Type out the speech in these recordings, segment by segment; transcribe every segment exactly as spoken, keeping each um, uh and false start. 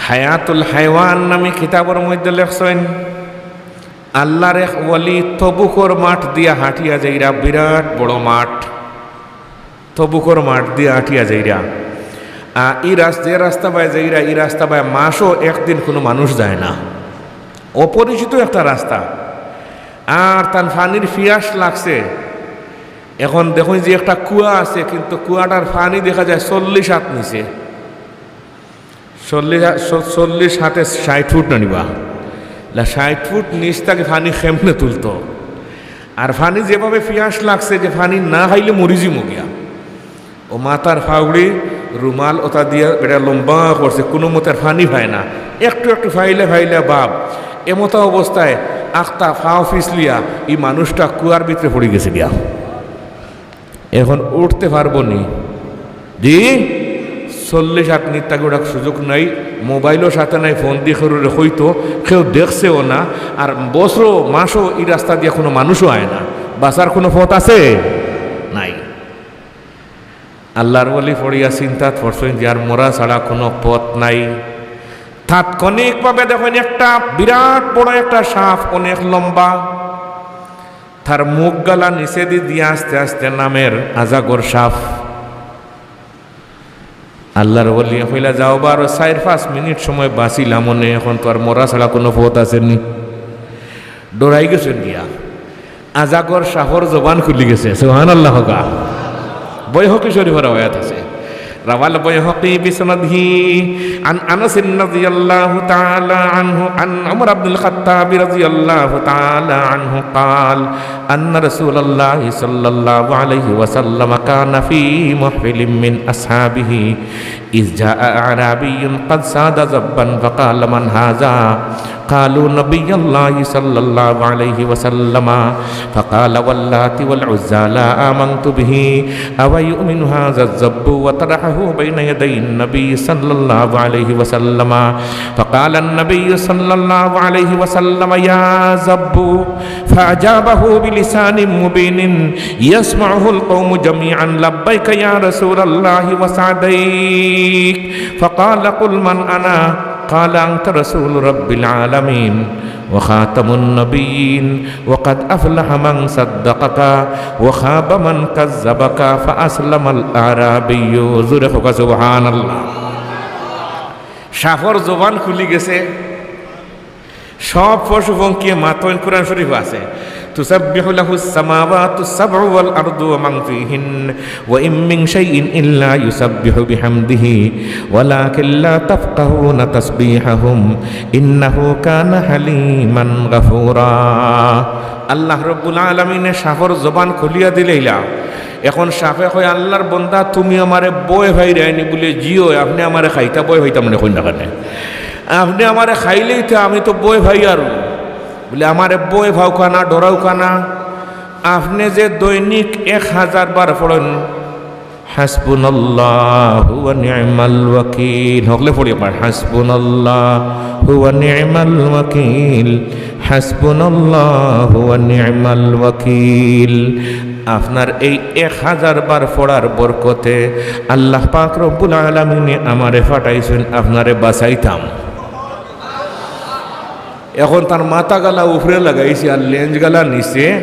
হায়াতুল হায়ওয়ান নামে কিতাবর মধ্যে লেখছইন, আল্লাহর এক ওলি তবুকর মাঠ দিয়া হাঁটিয়া যাইরা, বিরাট বড় মাঠ, তবুকর মাঠ দিয়া হাঁটিয়া যাইরা। আ, ই রাস-, যে রাস্তা বায় যাইরা, ই রাস্তা বায় মাসও একদিন কোনো মানুষ যায় না, অপরিচিত একটা রাস্তা। আর তান পানির পিয়াস লাগছে। এখন দেখইন যে একটা কুয়া আছে, কিন্তু কুয়াটার পানি দেখা যায় চল্লিশ হাত নিচে। চল্লিশ হা-, চ-, চল্লিশ হাতে ষাইট ফুট নানিবা। লা ষাইট ফুট নিচ থাকি পানি কেমনে তুলতো? আর পানি যেভাবে পিয়াস লাগছে যে পানি না খাইলে মরি যিমু গিয়া। ও মাথার ফাউড়ি রুমাল ওটা দিয়া বেটা লম্বা করছে, কোনো মতে আর পানি পায় না, একটু একটু ফাইলে ফাইলে বাপ। এমতা অবস্থায় আখতা ফাও ফিসলিয়া ই মানুষটা কুয়ার ভিতরে পড়ি গেছে গিয়া। এখন উঠতে পারবো নি? জি, চল্লিশ হাত নিচ থাকি উঠার সুযোগ নাই, মোবাইলও সাথে নাই, ফোন দি কেউরে কইতো, কেউ দেখছেও না। আর বছরও মাসও ই রাস্তা দিয়া কোনো মানুষও আয় না, বাঁচার কোনো পথ আছে? নাই। আল্লাহর ওলি পড়িয়া চিন্তাত পড়ছইন যে আর মরা ছাড়া কোনো পথ নাই। তাৎক্ষণিকভাবে দেখইন একটা বিরাট বড় একটা সাপ, অনেক লম্বা, তার মুখ গালা নিচেদি দিয়া আস্তে আস্তে নামের, আজাগর সাপ। আল্লাহর ওলিয়ে কইলা, "যাও বা, আরো চাইর পাঁচ মিনিট সময় বাঁচিলাম অনে, এখন তো আর মরা ছাড়া কোনো পথ আছে নি।" ডরাই গেছইন গিয়া। আজাগর সাপর জবান খুলি গেছে। সুবহানাল্লাহ কউক্কা। বাইহাকী শরীফর রেওয়ায়াত আছে। روى البيهقي بسنده عن أنس رضي الله تعالى عنه، عن عمر بن الخطاب رضي الله تعالى عنه قال: أن رسول الله صلى الله عليه وسلم كان في محفل من أصحابه إذ جاء أعرابي قد صاد زبا فقال: من هذا؟ قالوا: نبي الله صلى الله عليه وسلم. فقال: واللات والعزى لا آمنت به، أويؤمن هذا الزب؟ وطرحه بين يدي النبي صلى الله عليه وسلم. فقال النبي صلى الله عليه وسلم: يا زب. فأجابه بلسان مبين يسمعه القوم جميعا: لبيك يا رسول الله وسعديك. فقال: قل من أنا؟ قال: أنت رسول رب العالمين وخاتم النبيين وقد أفلح من صدقك وخاب من كذبك فأسلم الأعرابي. জোরে কউক্কা সুবহানাল্লাহ। সাপর জবান খুলি গেছে। সব পশু পঙ্খিয়ে মাতইন, কোরআন শরীফো আছে, تسبح له السماوات السبع والأرض ومن فيهن وإن من شيء إلا يسبح بحمده ولكن لا تفقهون تسبيحهم إنه كان حليما غفورا. আল্লাহ রব্বুল আলামিনে সাপর জবান খুলিয়া দিলাইলা। এখন সাপে কয়, "আল্লাহর বন্দা, তুমি আমারে ভয় পাইরায়নি?" বুলে, "জি অয়, আপনে আমারে খাইতা, ভয় পাইতাম না, কইন না কেনে? আপনে আমারে খাইলেই তো, আমি তো ভয় পাই আরো।" বুলে, "আমারে ভয় পাউক্কা না, ডরাউক্কা না। আপনে যে দৈনিক এক হাজার বার পড়ইন, حسبنا الله ونعم الوكيل।" হকলে পড়ি একবার, حسبنا الله ونعم الوكيل، حسبنا الله ونعم الوكيل। আপনার এই এক হাজার বার পড়ার বরকতে আল্লাহ পাক রব্বুল আলামিনে আমারে পাঠাইছইন আপনারে বাঁচাইতাম। এখন তার মাথা গালা উপরে লাগাইছে আর লেঞ্জ গালা নিচে,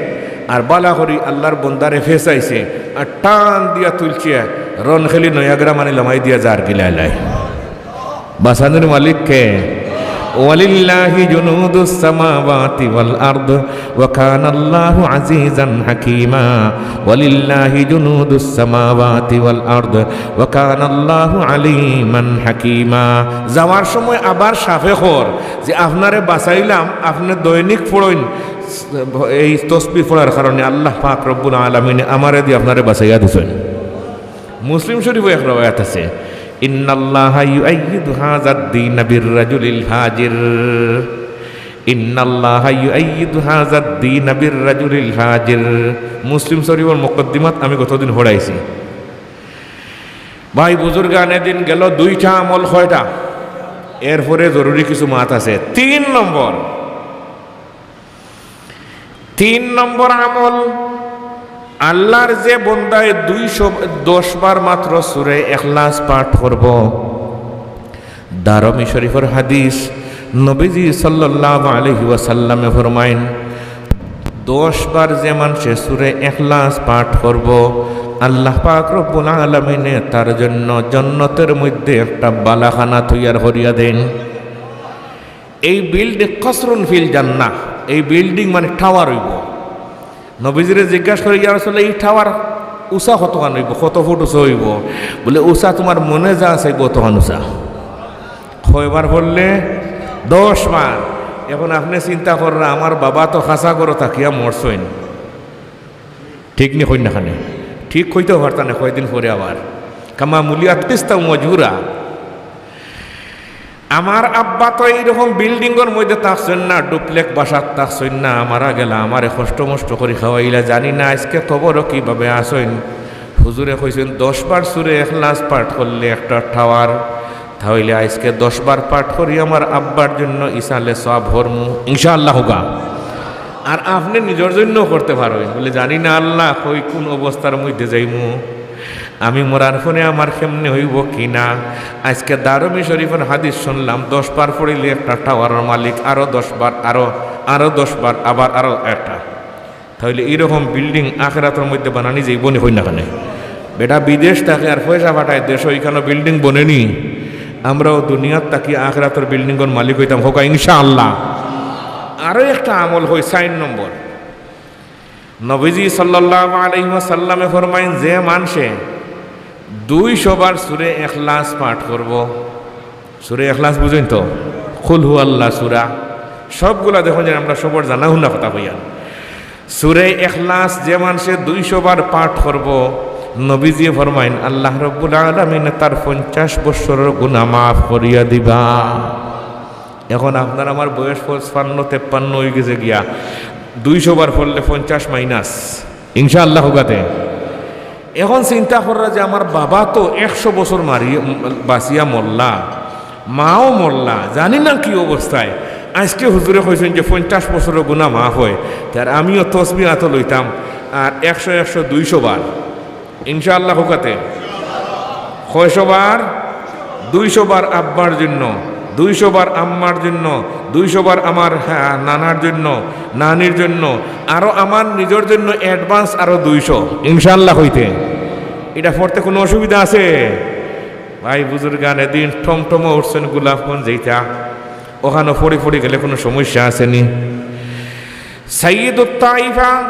আর বালা করি আল্লাহর বন্দারে ফেসাইছে, আর টান দিয়া তুলছে, রনখেলি নয়াগ্রাম আনি লামাই দিয়া যার গিলাইলাই। বাঁচানির মালিক কে? ولله جنود السماوات والأرض وكان الله عزيزا حكيما। ولله جنود السماوات والأرض وكان الله عليما حكيما। যাওয়ার সময় আবার সাফে কর যে, "আপনারে বাঁচাইলাম, আপনে দৈনিক পড়ইন এই তসবিহ পড়ার কারণে আল্লাহ পাক রব্বুল আলামিনে আমারে দি আপনারে বাঁচাইয়া দিছইন।" মুসলিম শরীফো এক রেওয়ায়াত আছে, إن الله يؤيد هذا الدين بالرجل الفاجر। إن الله يؤيد هذا الدين بالرجل الفاجر। মুসলিম শরীফর মুকদ্দিমাত আমি গতদিন পড়াইছি। ভাই বুজুর্গানে দিন গেল দুইটা আমল, কয়টা? এরপরে জরুরি কিছু মাত আছে। তিন নম্বর, তিন নম্বর আমল, আল্লাহর যে বন্দায় দুইশো দশ বার মাত্র সূরা ইখলাস পাঠ করব, দারমি শরীফর হাদিস, নবীজি সাল্লাল্লাহু আলাইহি ওয়াসাল্লামে ফরমাইন, দশ বার যে মানষে সূরা ইখলাস পাঠ করবো, আল্লাহ পাক রব্বুল আলামিনে তার জন্য জন্নতর মধ্যে একটা বালাখানা তৈয়ার করিয়া দেইন। এই বিল্ডিং কসরুন ফিল জান্নাহ, এই বিল্ডিং মানে টাওয়ার অইবো। নবীজিরে জিজ্ঞাসা করি, "ইয়া রাসূলুল্লাহ, এই টাওয়ার উচা কতখান অইবো, কত ফুট উচা অইবো?" বলে, "উচা তুমার মনে যা চাইবো অতখান উচা।" কয়বার পড়লে? দশ বার। এখন আপনে চিন্তা কররা, আমার বাবা তো খাসা ঘরো থাকিয়া মরছইন, ঠিক নি কইন না কেনে? ঠিক কইতেও পারতা না, কয়দিন পরে আবার। কামা মুলিয়াত কিস্তা মজুরা। আমার আব্বা তো এইরকম বিল্ডিংর মধ্যে থাকছইন না, ডুপ্লেক্স বাসাত থাকছইন না, মারা গেলা, আমারে কষ্ট মষ্ট করি খাওয়াইলা, জানি না আইজকে কবরো কিভাবে আছইন। হুজুরে কইছইন, দশ বার সূরা ইখলাস পাঠ করলে একটা টাওয়ার, তাইলে আইজকে দশ বার পাঠ করি আমার আব্বার জন্য ইসালে সওয়াব করমু, ইনশাআল্লাহ কউক্কা। আর আপনে নিজর জন্য করতে পারইন, বলে, "জানি না আল্লাহ, কই কুন অবস্থার মধ্যে যাইমু, আমি মরার পরে আমার কেমনে অইবো কি না।" আইজকে দারমি শরীফর হাদিস শুনলাম, দশ বার পড়িলে একটা টাওয়ারর মালিক, আরো দশ বার, আরো, আরো দশ বার, আবার আরো একটা। তাইলে এইরকম বিল্ডিং আখেরাতর মধ্যে বানানি যাইবো নি, কইন না কেনে? বেটা বিদেশ থাকে আর পয়সা পাঠায় দেশো, ইখানো বিল্ডিং বনে নি? আমরাও দুনিয়াত থাকি আখেরাতর বিল্ডিংর মালিক অইতাম, কউক্কা ইনশাআল্লাহ। আরো একটা আমল কই, চাইর নম্বর। নবীজি সাল্লাল্লাহু আলাইহি ওয়াসাল্লামে ফরমাইন, যে মানষে দুইশো বার সূরা ইখলাস পাঠ করবো, সূরা ইখলাস বুঝইন তো, কুল হু আল্লাহ সূরা, সবগুলা দেখইন যে আমরা সবর জানা হুনা কথা কইয়ার। সূরা ইখলাস যে মানষে দুইশো বার পাঠ করবো, নবীজিয়ে ফরমাইন, আল্লাহ রব্বুল আলামিনে তার পঞ্চাশ বৎসরর গুনাহ মাফ করিয়া দিবা। এখন আপনার আমার বয়স পঁচপান্ন, তেপ্পান্ন অইগেছে গিয়া, দুইশো বার পড়লে পঞ্চাশ মাইনাস, ইনশাআল্লাহ কউক্কা তে। এখন চিন্তা কররা যে আমার বাবা তো একশো বছর মারি, বাঁচিয়া মরলা, মাও মরলা, জানি না কি অবস্থায়। আইজকে হুজুরে কইছইন যে পঞ্চাশ বছরর গুনাহ মাফ অয়, তে আর আমিও তসবিহ আতো লইতাম, আর একশো, একশো, দুইশো বার, ইনশাআল্লাহ কউক্কা তে। কয়শো বার? দুইশো বার আব্বার জন্য, দুইশো বার আম্মার জন্য, দুইশো বার আমার, হ্যাঁ, নানার জন্য, নানির জন্য, আরো আমার নিজর জন্য অ্যাডভান্স আরো দুইশো, ইনশাআল্লাহ কইতে। ইটা পড়তে কুনু অসুবিধা আছে? ভাই বুজুর্গানে দিন, টমটমো উঠছইন গোলাপগঞ্জ যাইতা, অখানো পড়ি পড়ি গেলে কুনু সমস্যা আছে নি? সাইয়্যিদুত তাইফা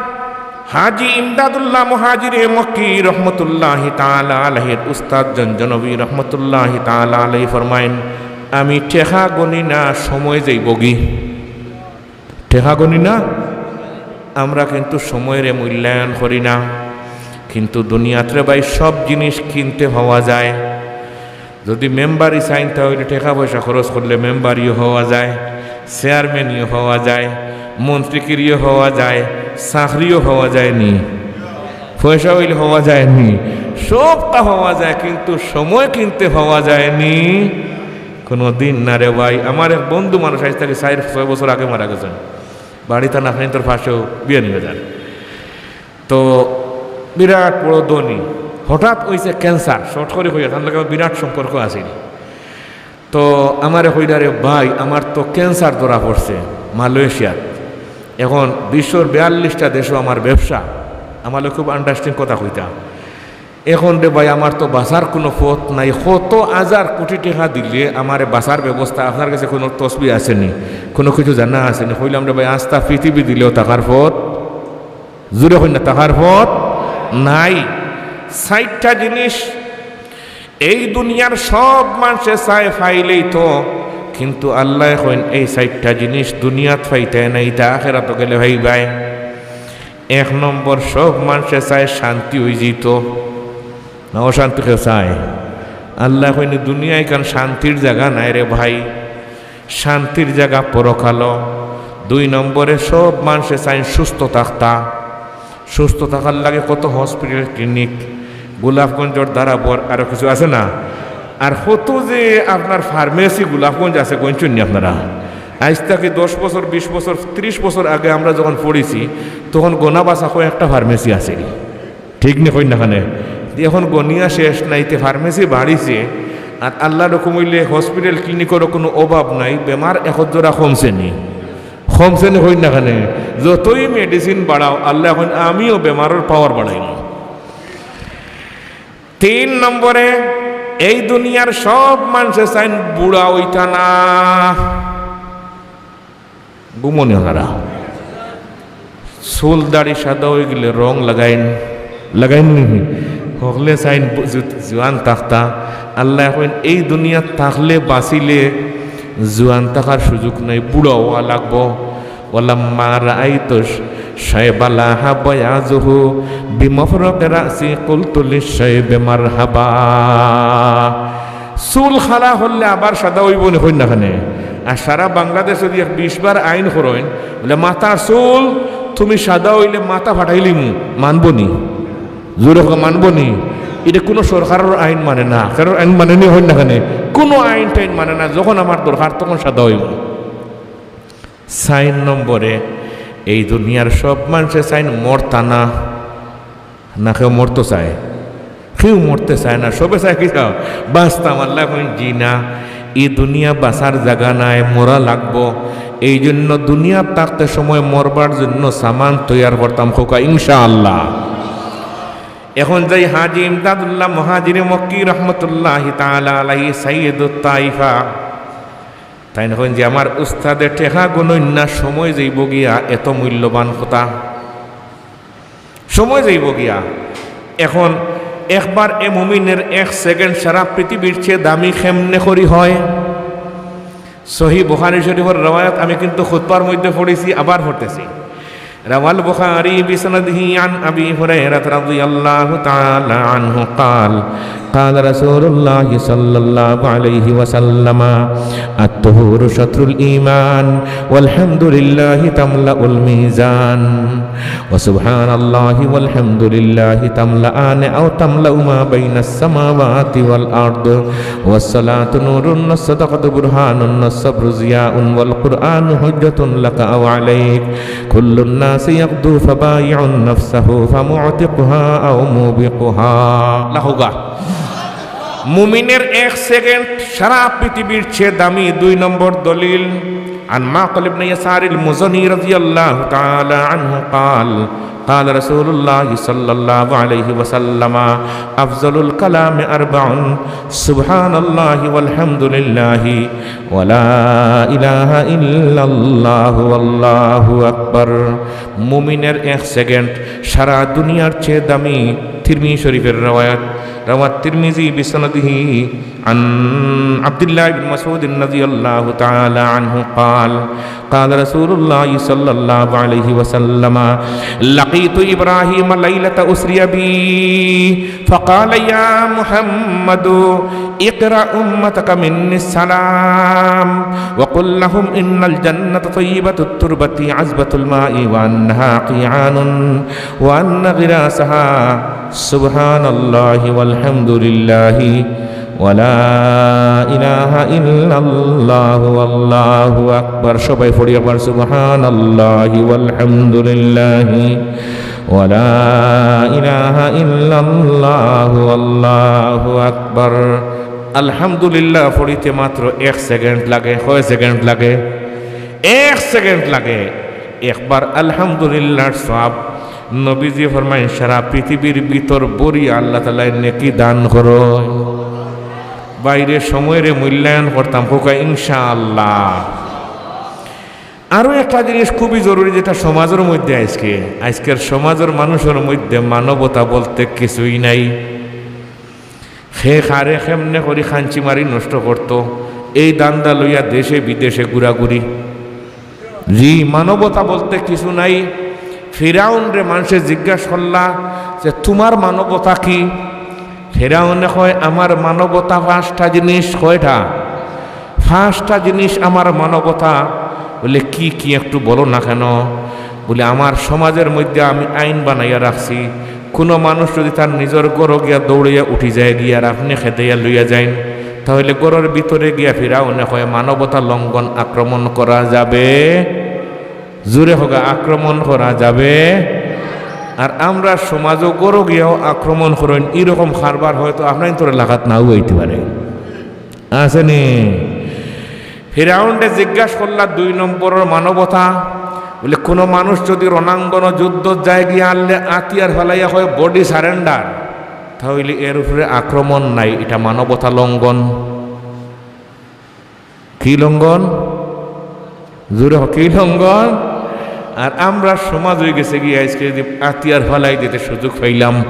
হাজী ইমদাদুল্লাহ মুহাজিরে মক্কি রহমতুল্লাহি তাআলা আলাইহির উস্তাদ জঞ্জনবী রহমতুল্লাহি তাআলা আলাইহি ফরমাইন, "আমি টেকা গনি না, সময় যাইবোগি।" টেকা গনি না, আমরা কিন্তু সময়রে মূল্যায়ন করি না। কিন্তু দুনিয়াত রে ভাই, সব জিনিস কিনতে পাওয়া যায়। যদি মেম্বারি চাইন, তাইলে টেকা পয়সা খরচ করলে মেম্বারিও হওয়া যায়, চেয়ারম্যানিও হওয়া যায়, মন্ত্রীগিরিও হওয়া যায়, চাকরিও হওয়া যায় নি, পয়সা অইলে হওয়া যায় নি, সবতা হওয়া যায়, কিন্তু সময় কিনতে পাওয়া যায় নি কুনুদিন না রে ভাই। আমার এক বন্ধু মানুষ আইজ থাকি চাইর ছয় বছর আগে মারা গেছইন, বাড়িত নাফনিন্তর পাশেও বিয়ানীবাজার। তো বিরাট বড় ধনী, হঠাৎ অইছে ক্যান্সার, শর্ট করি কইয়ার, তান লগে আমার বিরাট সম্পর্ক আছিল। তো আমারে কইলা, "রে ভাই, আমার তো ক্যান্সার ধরা পড়ছে মালয়েশিয়াত, এখন বিশ্বর বিয়াল্লিশটা দেশো আমার ব্যবসা, আমার লগে খুব আন্ডারস্ট্যান্ডিং কথা কইতা, এখন রে ভাই, আমার তো বাঁচার কুনু পথ নাই, কত হাজার কুটি টেকা দিলে আমারে বাঁচার ব্যবস্থা, আপনার গেছে কুনু তসবি আছে নি, কুনু কিছু জানা আছে নি?" কইলাম, "রে ভাই, আস্তা পৃথিবী দিলেও থাকার পথ জুরে কইন না, থাকার পথ নাই।" চাইরটা জিনিস এই দুনিয়ার সব মানষে চায় পাইলেই তো, কিন্তু আল্লায় কইন, "এই চাইরটা জিনিস দুনিয়াত পাইতায় না, ইতা আখেরাতো গেলে পাইবায়।" এক নম্বর, সব মানষে চায় শান্তি অইযিতো, না অশান্তি কেউ চায়? আল্লায় কইন, "দুনিয়া ইখান শান্তির জাগা নায় রে ভাই।" শান্তির জাগা পরকালো। দুই নম্বরে সব মানষে চাইন সুস্থ থাকতা। সুস্থ থাকার লাগি কত হসপিটাল, ক্লিনিক, গোলাপগঞ্জর ধারাবর আরো কিছু আছে না? আর কত যে আপনার ফার্মেসি গোলাপগঞ্জ আছে, গনছইন নি আপনারা? আইজ থাকি দশ বছর, বিশ বছর, ত্রিশ বছর আগে আমরা যখন পড়ছি, তখন গনা বাছা কয়েকটা ফার্মেসি আছিল। ঠিক নি কইন না কেনে? এখন গনিয়া শেষ নাই, তে ফার্মেসি বাড়িছে, আর আল্লার হুকুম অইলে hospital clinic-অরও কুনু অভাব নাই, বেমার একজরা কমছে নি, কমছে নি কইন না কেনে? যতই medicine বাড়াও, আল্লায় কইন, "আমিও বেমারর power বাড়াইমু।" তিন নম্বরে, এই দুনিয়ার সব মানষে চাইন বুড়া অইতা না। ঘুমনি ওনারা। চুল দাড়ি সাদা অইগেলে রং লাগাইন, লাগাইন নি? হকলে চাইন বু-, জু-, জুয়ান থাকতা। আল্লায় কইন, এই দুনিয়াত থাকলে, বাঁচিলে জুয়ান থাকার সুযোগ নাই, বুড়া অওয়া লাগবো। ولما رأيت الشيب لاح بياضه بمفرق رأسي قلت للشيب مرحبا। চুল কালা করলে আবার সাদা অইবো নি, কইন না কেনে? আর সারা বাংলাদেশো যদি এক বিশ বার আইন করইন, বুলে, "মাথার চুল তুমি সাদা অইলে মাথা ফাটাইলিমু", মানবো নি? জুরে কউক্কা, মানবো নি? ইটা কুনু সরকারর আইন মানে না, কারোর আইন মানে নি, কইন না কেনে? কুনু আইন টাইন মানে না, যখন আমার দরকার তখন সাদা অইবো। চাইর নম্বরে, এই দুনিয়ার সব মানষে চাইন মরতা না। না, কেউ মরতো চায়? কেউ মরতে চায় না, সবে চায় কিতা? বাঁচতাম। আল্লায় কইন, জি না, ই দুনিয়া বাঁচার জাগা নায়, মরা লাগবো। এই জন্য দুনিয়াত থাকতে সময় মরবার জন্য সামান তৈয়ার করতাম, কউক্কা ইনশাআল্লাহ। এখন যাই হাজী ইমদাদুল্লাহ মুহাজিরে মক্কি রহমতুল্লাহি তাআলা আলাইহি সাইয়্যিদুত তাইফা, তাইন কইন যে আমার উস্তাদে টেকা গনইন না, সময় যাইবো গিয়া, এত মূল্যবান কথা। সময় যাইবো গিয়া। এখন একবার এ মুমিনের এক second সারা পৃথিবীর চেয়ে দামি কেমনে করি হয়? সহিহ বুখারী শরীফর রেওয়ায়াত, আমি কিন্তু খুতবার মধ্যে পড়ছি, আবার পড়তেছি। روى البخاري بسنده عن أبي هريرة رضي الله تعالى عنه قال: قال رسول الله صلى الله عليه وسلم: الطهور شطر الإيمان، والحمد لله تملأ الميزان، وسبحان الله والحمد لله تملأان أو تملأ ما بين السماوات والأرض، والصلاة نور والصدقة برهان والصبر ضياء والقرآن حجة لك أو عليك، كل الناس يغدو فبائع نفسه فمعتقها أو موبقها. লাহুগা। মুমিনের এক second সারা পৃথিবীর চেয়ে দামি। দুই নম্বর দলিল, عن معقل بن يسار المزني رضي الله تعالى عنه قال: قال رسول الله صلى الله عليه وسلم: أفضل الكلام أربع، سبحان الله والحمد لله ولا إله إلا الله والله أكبر। মুমিনের এক second সারা দুনিয়ার চেয়ে দামি। তিরমিজি শরীফের রেওয়ায়াত, روى الترمذي بسنده عن عبد الله بن مسعود رضي الله تعالى عنه قال: قال رسول الله صلى الله عليه وسلم: لقيت إبراهيم ليلة أسري بي فقال: يا محمد، اقرأ أمتك مني السلام وقل لهم إن الجنة طيبة التربة عذبة الماء وأنها قيعان وأن غراسها سبحان الله والحمد لله ولا إله إلا الله والله أكبر। সবাই পড়ি একবার, سبحان الله والحمد لله ولا إله إلا الله والله أكبر। আলহামদুলিল্লাহ পড়িতে মাত্র এক second লাগে। কয় second লাগে? এক second লাগে। একবার আলহামদুলিল্লাহর সওয়াব নবীজি ফরমাইন, সারা পৃথিবীর ভিতর ভরিয়া আল্লাহ তাআলায় নেকি দান করইন। ভাইরে, সময়রে মূল্যায়ন করতাম, কউক্কা ইনশাআল্লাহ। আরো একটা জিনিস খুবই জরুরি, যেটা সমাজর মধ্যে আইজকে, আইজকের সমাজর মানুষর মধ্যে মানবতা বলতে কিছুই নাই। কে কারে কেমনে করি খাঞ্চি মারি নষ্ট করতো, এই ধান্দা লইয়া দেশে বিদেশে ঘুরাঘুরি। জি, মানবতা বলতে কিছু নাই। ফিরাউনরে মানষে জিজ্ঞাসা করলা যে, "তুমার মানবতা কি?" ফিরাউনে কয়, "আমার মানবতা পাঁচটা জিনিস।" কয়টা? পাঁচটা জিনিস আমার মানবতা। বলে, "কি কি একটু বলো না কেন?" বলে, "আমার সমাজর মধ্যে আমি আইন বানাইয়া রাখছি, কুনু মানুষ যদি তার নিজর ঘরো গিয়া দৌড়াইয়া উঠি যায় গিয়া আর আপনে খেদাইয়া লইয়া যাইন, তাহলে ঘরর ভিতরে গিয়া ফিরাউনে কয় মানবতা লঙ্ঘন, আক্রমণ করা যাবে।" জুরে কউক্কা, আক্রমণ করা যাবে। আর আমরার সমাজো ঘরো গিয়াও আক্রমণ করইন, ইরকম কারবার হয়তো আপনাইনতর এলাকাত নাও অইতে পারে। আছে নি? ফিরাউনরে জিজ্ঞাসা করলা দুই নম্বরর মানবতা, বুলে, কুনু মানুষ যুদি রণাঙ্গন যুদ্ধত যায় গিয়া আনলে আতিয়ার ফালাইয়া কয় body surrender, তা অইলে এর উপরে আক্রমণ নাই, ইটা মানবতা লঙ্ঘন। কি লঙ্ঘন? জোরে হ, কি লঙ্ঘন? আর আমরার সমাজ অইগেছে গিয়া আইজকে যুদি আতিয়ার ফালাই দিতে সুযোগ পাইলাম,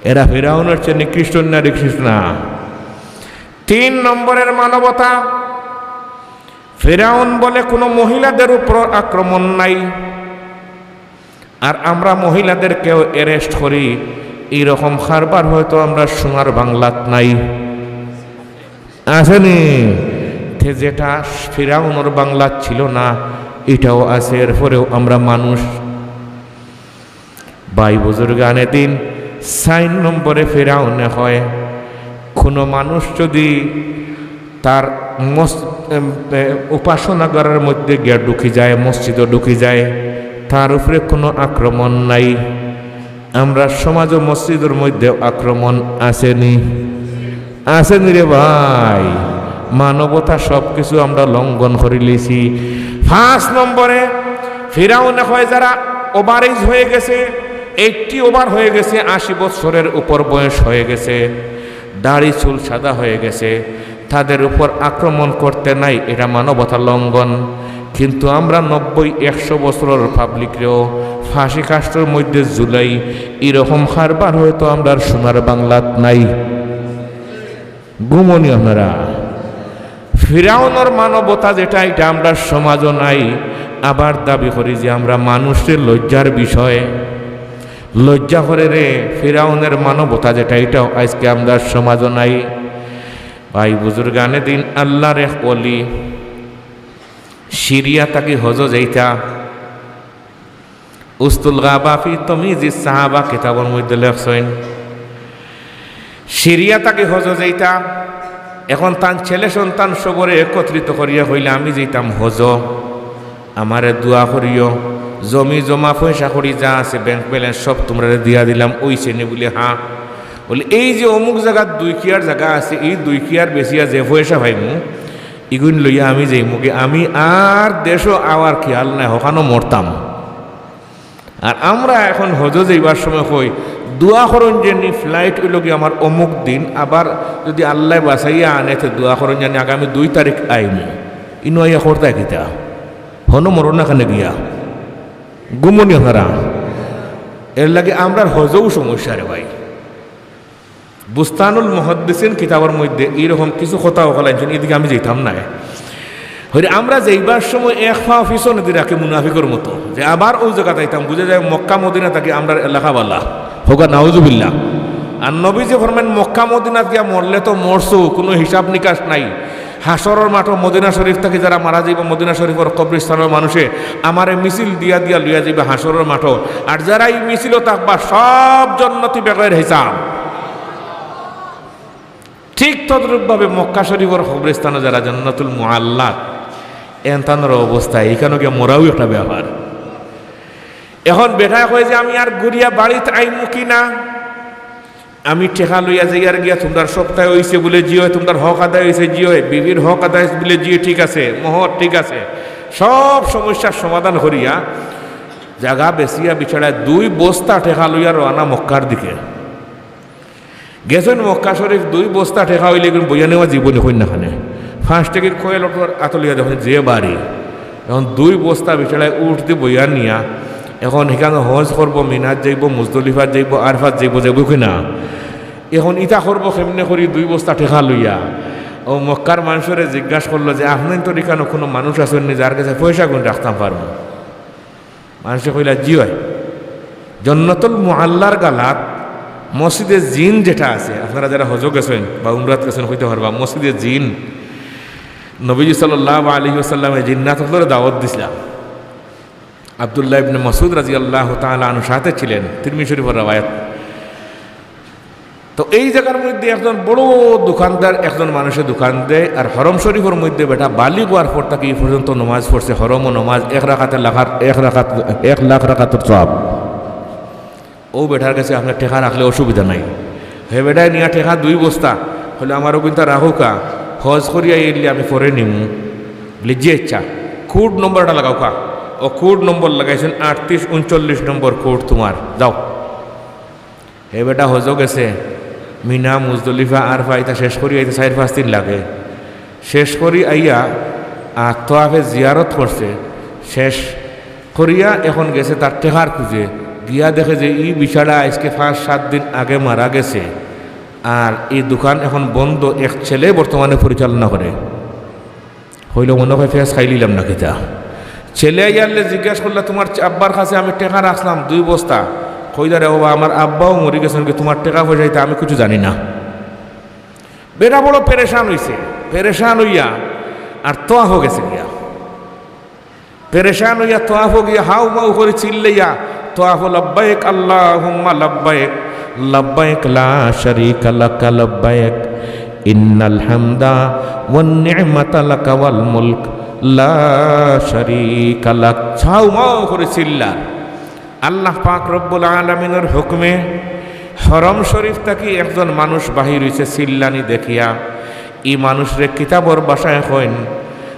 এরা ফিরাউনর চেয়ে নিকৃষ্ট না, নিকৃষ্ট না? তিন নম্বরের মানবতা, ফিরাউন বলে কুনু মহিলাদের উপর আক্রমণ নাই, আর আমরা মহিলাদেরকেও arrest করি, এইরকম কারবার হয়তো আমরার সোনার বাংলাত নাই। আছে নি? তে যেটা ফিরাউনর বাংলাত ছিল না, ইটাও আছে, এরপরেও আমরা মানুষ। ভাই বুজুর্গানে দিন, চাইর নম্বরে ফিরাউনে কয়, কুনু মানুষ যুদি তার মস-, এম, এ, উপাসনাগারর মধ্যে গিয়া ঢুকি যায়, মসজিদো ঢুকি যায়, তার উপরে কুনু আক্রমণ নাই। আমরার সমাজো মসজিদর মধ্যে আক্রমণ আছে নি? আছে নি রে ভাই? মানবতা সব কিছু আমরা লঙ্ঘন করিলিছি। পাঁচ নম্বরে ফিরাউনে কয়, যারা over age হয়ে গেছে, eighty over হয়ে গেছে, আশি বছরের উপর বয়স হয়ে গেছে, দাড়ি চুল সাদা হয়ে গেছে, তাদের উপর আক্রমণ করতে নাই, এটা মানবতা লঙ্ঘন। কিন্তু আমরা নব্বই, একশো বছরর পাবলিকরেও ফাঁসি কাষ্ঠর মধ্যে ঝুলাই, এরকম কারবার হয়তো আমরার সোনার বাংলাত নাই। ঘুমো নি আপনারা? ফিরাউনর মানবতা যেটা, এটা আমরার সমাজো নাই। আবার দাবি করি যে আমরা মানুষরে লজ্জার বিষয়, লজ্জা করে রে, ফিরাউনের মানবতা যেটা, এটাও আইজকে আমরার সমাজো নাই। ভাই বুজুর্গানে দিন, আল্লাহর এক ওলি সিরিয়া থাকি হজো যাইতা, উস্তুল গাবা ফি তমিজিস সাহাবা কিতাবর মধ্যে লেখছইন, সিরিয়া থাকি হজো যাইতা। এখন তান ছেলে সন্তান সবরে একত্রিত করিয়া কইলা, "আমি যাইতাম হজো, আমারে দোয়া করিও, জমি জমা পয়সা করি যা আছে, bank balance সব তুমরারে দিয়া দিলাম, অইছে নি?" বুলে, "হ্যাঁ।" বুলে, "এই যে অমুক জাগাত দুই কিয়ার জাগা আছে, এই দুই কিয়ার বেচিয়া যে পয়সা পাইমু, ইগুইন লইয়া আমি যাইমুগি, আমি আর দেশো আওয়ার খেয়াল নাই, হকানো মরতাম।" আর আমরা এখন হজো যাইবার সময় কই, "দোয়া করইন যেনি flight অইলোগি আমার অমুক দিন, আবার যুদি আল্লায় বাঁচাইয়া আনে, তে দোয়া করইন যেনি আগামী দুই তারিখ আইমু।" ইনো আইয়া করতায় কিতা? হনো মরো না কেনে গিয়া? ঘুমো নি আপনারা? এরলাগি আমরার হজও সমস্যা রে ভাই। বুস্তানুল মুহাদ্দিসিন কিতাবর মধ্যে এইরকম কিছু কথা অকল আনছইন, এদিকে আমি যাইতাম নায়। হইলে আমরা যাইবার সময় এক পাও পিছনেদি রাখি মুনাফিকর মতো, যে আবার অউ জাগাত আইতাম, বুঝা যায় মক্কা মদিনা থাকি আমরার এলাকা বালা। হউক্কা নাউজুবিল্লাহ। আর নবীজি ফরমাইন, "মক্কা মদিনাত গিয়া মরলে তো মরছো, কুনু হিসাব নিকাশ নাই।" হাশরর মাঠো মদিনা শরীফ থাকি যারা মারা যাইবো, মদিনা শরীফর কবরস্থানর মানুষে আমারে মিছিল দিয়া দিয়া লইয়া যাইবা হাশরর মাঠো। আর যারা ই মিছিলো থাকবা, সব জন্নতি বেগয়ের হিসাব। ঠিক তদ্রূপভাবে মক্কা শরীফর কবরস্থানো যারা জান্নাতুল মুআল্লাত, এন তানর অবস্থা, ইখানো গিয়া মরাও একটা ব্যাপার। এখন বেটায় কয় যে, "আমি আর ঘুরিয়া বাড়িত আইমু কি না?" আমি টেকা লইয়া যাইয়ার গিয়া, তুমরার সপ্তাহে অইছে বুলে জি অয়, তুমরার হক আদায় অইছে জি অয়, বিবির হক আদায় অইছে বুলে জি অয়, ঠিক আছে, মোহর ঠিক আছে, সব সমস্যার সমাধান করিয়া জাগা বেচিয়া বেচারায় দুই বস্তা টেকা লইয়া রওয়ানা মক্কার দিকে। গেছইন মক্কা শরীফ, দুই বস্তা টেকা অইলে এগুন বইয়া নেওয়া জীবনে কইন না খানে। পাঁচ টেকির কয়েল অটোর আতো লইয়া দেখইন যে বাড়ি, এখন দুই বস্তা বেচারায় উঠদি বইয়া নিয়া, এখন হিখানো হজ করবো, মিনাত যাইবো, মুজদলিফাত যাইবো, আরফাত যাইবো, যাইবো কি না? এখন ইতা করবো কেমনে করি দুই বস্তা টেকা লইয়া? অউ মক্কার মানষরে জিজ্ঞাসা করলো যে, "আপনাইনতর ইখানো কুনু মানুষ আছইন নি যার গেছে পয়সাগুন রাখতাম পারমু?" মানষে কইলা, "জি অয়, জন্নতুল মুআল্লার গালাত মসজিদে জিন যেটা আছে, আপনারা যারা হজো গেছইন বা উমরাত গেছইন কইতা পারবা, মসজিদে জিন।" নবীজি সাল্লাল্লাহু আলাইহি ওয়াসাল্লামে জিন্নাত অকলরে দাওয়াত দিছলা। আব্দুল্লাহ ইবনে মাসউদ রাদিয়াল্লাহু তাআলা আনহু সাথে ছিলেন, তিরমিজি শরীফর রেওয়ায়াত। তো এই জাগার মধ্যে একজন বড় দোকানদার, একজন মানষে দোকান দেয়, আর হরম শরীফর মধ্যে বেটা বালিগ অওয়ার পর থাকি ই পর্যন্ত নমাজ পড়ছে, হরমো নমাজ, এক রাকাতে লাখার, এক রাকাত, এক লাখ রাকাতর সওয়াব। অউ বেটার গেছে আপনার টেকা রাখলে অসুবিধা নাই। হে বেটায় নিয়া টেকা দুই বস্তা, কইলো, "আমারও কিন্তু রাখউক্কা, হজ করি আইলে আমি পরে নিমু।" বলে, "জি আচ্ছা, কোড নম্বরটা লাগাউক্কা।" ও কোড নম্বর লাগাইছইন, আটত্রিশ ঊনচল্লিশ নম্বর কোড তুমার, যাও। হে বেটা হজো গেছে, মিনা, মুজদলিফা, আরফা ইতা শেষ করি আইতে চাইর পাঁচ দিন লাগে। শেষ করি আইয়া আর তোয়াফে জিয়ারত করছে, শেষ করিয়া এখন গেছে তার টেকার খুঁজে। গিয়া দেখে যে ই বেচারা আইজকে পাঁচ সাত দিন আগে মারা গেছে, আর ই দোকান এখন বন্ধ, এক ছেলে বর্তমানে পরিচালনা করে। কইলো, "মনে অয় ফেস খাইলিলাম না কিতা?" ছেলে আইয়ারলে জিজ্ঞাসা করলা, "তুমার আব্বার কাছে আমি টেকা রাখছিলাম দুই বস্তা।" কইলা, "রে বাবা, আমার আব্বাও মরি গেছইন, কি তুমার টেকা পয়সা ইতা আমি কিছু জানি না।" বেটা বড় পেরেশান অইছে, পেরেশান অইয়া আর তোয়াফো গেছে গিয়া। পেরেশান অইয়া তোয়াফো গিয়া হাউ মাউ করি চিল্লাইয়া তোয়াফো, "লাব্বাইক আল্লাহুম্মা লাব্বাইক, লাব্বাইক লা শারীকা লাকা লাব্বাইক, ইন্নাল হামদা ওয়ান নি'মাতা লাকা ওয়াল মুলক, লা শারীকা লাক।" হাউ মাউ করি চিল্লার। আল্লাহ পাক রব্বুল আলামিনর হুকুমে হরম শরীফ থাকি একজন মানুষ বাহির অইছে চিল্লানি দেখিয়া। ই মানুষরে কিতাবর ভাষায় কইন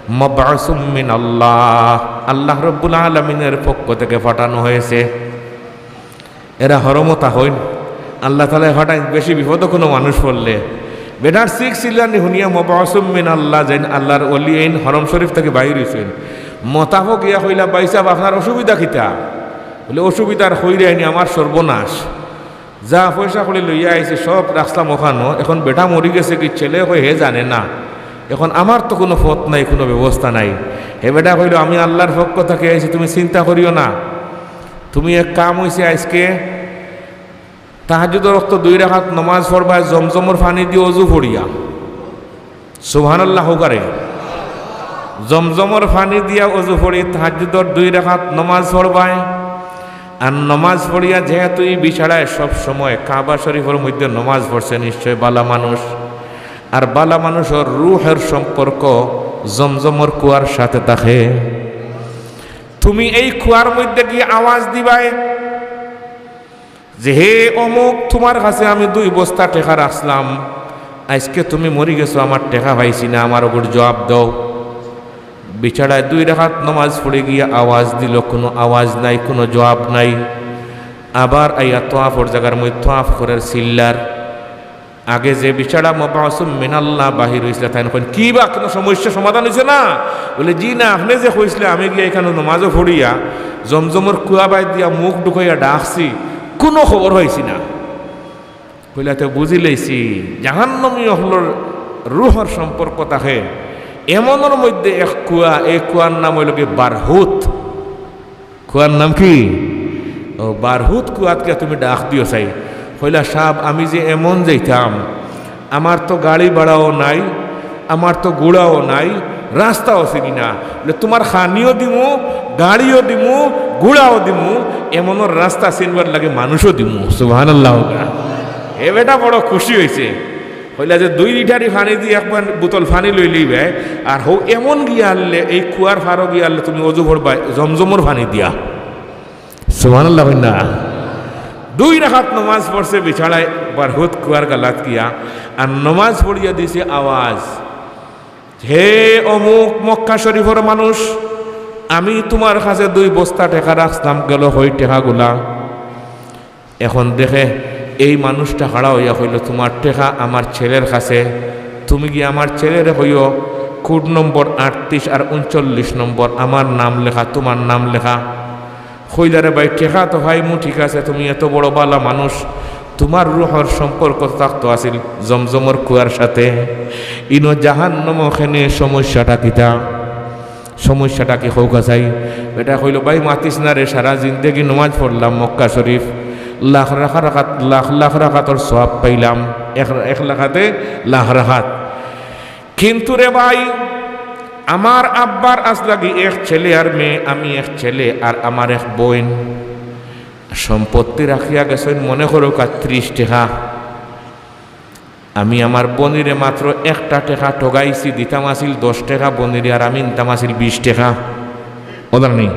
মাবউসুম মিনাল্লাহ, আল্লাহ রব্বুল আলামিনর পক্ষ থেকে পাঠানো হয়েছে। এরা হরমো থাকইন, আল্লাহ তাআলায় পাঠাইন বেশি বিপদো কুনু মানুষ পড়লে। বেটার চিক চিল্লানি হুনিয়া মাবউসুম মিনাল্লাহ, যেইন আল্লাহর ওলি এইন হরম শরীফ থাকি বাহির অইছইন। মতাফো গিয়া কইলা, "ভাইসাব, আপনার অসুবিধা কিতা?" বলে, "অসুবিধার কইরায়নি, আমার সর্বনাশ। যা পয়সা কড়ি লইয়া আইছি সব রাখছিলাম অখানো, এখন বেটা মরি গেছে কি ছেলে কয় হে জানে না, এখন আমার তো কুনু পথ নাই, কুনু ব্যবস্থা নাই।" হে বেটা কইলো, "আমি আল্লাহর পক্ষ থাকি আইছি, তুমি চিন্তা করিও না, তুমি এক কাম অইছে আইজকে তাহাজ্জুদর অক্ত দুই রাকাত নমাজ পড়বায় জমজমর পানি দিয়া অজু পড়িয়া।" সুবহানাল্লাহ কউক্কা রে। জমজমর পানি দিয়া অজু পড়ি তাহাজ্জুদর দুই রাকাত নমাজ পড়বায়। আর নমাজ পড়িয়া যেহেতু ই বেচারায় সব সময় কাবা শরীফর মধ্যে নমাজ পড়ছে, নিশ্চয় বালা মানুষ। আর বালা মানুষর রুহর সম্পর্ক জমজমর কুয়ার সাথে থাকে। তুমি এই কুয়ার মধ্যে গিয়া আওয়াজ দিবায় যে, "হে অমুক, তুমার কাছে আমি দুই বস্তা টেকা রাখছিলাম, আইজকে তুমি মরি গেছো, আমার টেকা পাইছি না, আমার অগুর জবাব দেও।" বেচারায় দুই রাকাত নমাজ পড়ি গিয়া আওয়াজ দিলো, কুনু আওয়াজ নাই, কুনু জবাব নাই। আবার আইয়া তোয়াফর জাগার মধ্যে তোয়াফ করের চিল্লার। আগে যে বেচারা মাবউসুম মিনাল্লাহ বাহির অইছলা, তাইন কইন, "কিবা কুনু সমস্যা সমাধান অইছে না?" বলে, "জি না, আপনে যে কইছলা, আমি গিয়া ইখানো নমাজও পড়িয়া জমজমর কুয়া বায় দিয়া মুখ ঢুকাইয়া ডাকছি, কুনু খবর পাইছি না।" কইলা, "তে বুঝিলাইছি, জাহান্নামী অকলর রুহর সম্পর্ক থাকে এমনর মধ্যে এক কুয়া, এই কুয়ার নাম অইলো গি বারহুত।" কুয়ার নাম কি? ও, বারহুত কুয়াত গিয়া তুমি ডাক দিও চাই। কইলা, "সাব, আমি যে এমন যাইতাম, আমার তো গাড়ি ভাড়াও নাই, আমার তো ঘুড়াও নাই, রাস্তাও চিনি না। বলে, তুমার খানিও দিমু, গাড়িও দিমু, ঘুড়াও দিমু, এমনর রাস্তা চিনবার লাগি মানুষও দিমু।" সুবহানাল্লাহ কউক্কা। হে বেটা বড় খুশি অইছে। কইলা যে, "দুই লিটারি পানি দি একবার বোতল পানি লইলিবায়, আর হউ এমন গিয়া হারলে, এই কুয়ার পারো গিয়া হারলে তুমি অজু পড়বায় জমজমর পানি দিয়া।" সুবহানাল্লাহ কইন না। দুই রাকাত নমাজ পড়ছে বেচারায় বারহুত কুয়ার গালাত গিয়া, আর নমাজ পড়িয়া দিছে আওয়াজ, "হে অমুক মক্কা শরীফর মানুষ, আমি তুমার কাছে দুই বস্তা টেকা রাখছিলাম, গেল কই টেকাগুলা?" এখন দেখে এই মানুষটা খাড়া অইয়া কইলো, "তুমার টেকা আমার ছেলের কাছে, তুমি গিয়া আমার ছেলেরে কইও, কোড নম্বর আটত্রিশ আর ঊনচল্লিশ নম্বর, আমার নাম লেখা, তুমার নাম লেখা।" কইলা, "রে ভাই, টেকা তো পাইমু, ঠিক আছে, তুমি এত বড় বালা মানুষ, তুমার রুহর সম্পর্ক থাকতো আছিল জমজমর কুয়ার সাথে, ইনো জাহান্নামো কেনে, সমস্যাটা কিতা?" সমস্যাটা কি কউক্কা চাই? বেটায় কইলো, "ভাই, মাতিস না রে, সারা জিন্দেগি নমাজ পড়লাম মক্কা শরীফ, লাখ রাখা-, রাকাত, লাখ লাখ রাকাতর সওয়াব পাইলাম, এক, এক রাকাতে লাখ রাকাত। কিন্তু রে ভাই, আমার আব্বার আছলা গি এক ছেলে আর মেয়ে, আমি এক ছেলে আর আমার এক বইন। সম্পত্তি রাখিয়া গেছইন মনে করউক্কা ত্রিশ টেকা।" আমি আমার বইনরে মাত্র একটা টেকা ঠগাইছি, দিতাম আছিল দশ টেকা বইনরে, আর আমি নিতাম আছিল বিশ টেকা। অলা নি?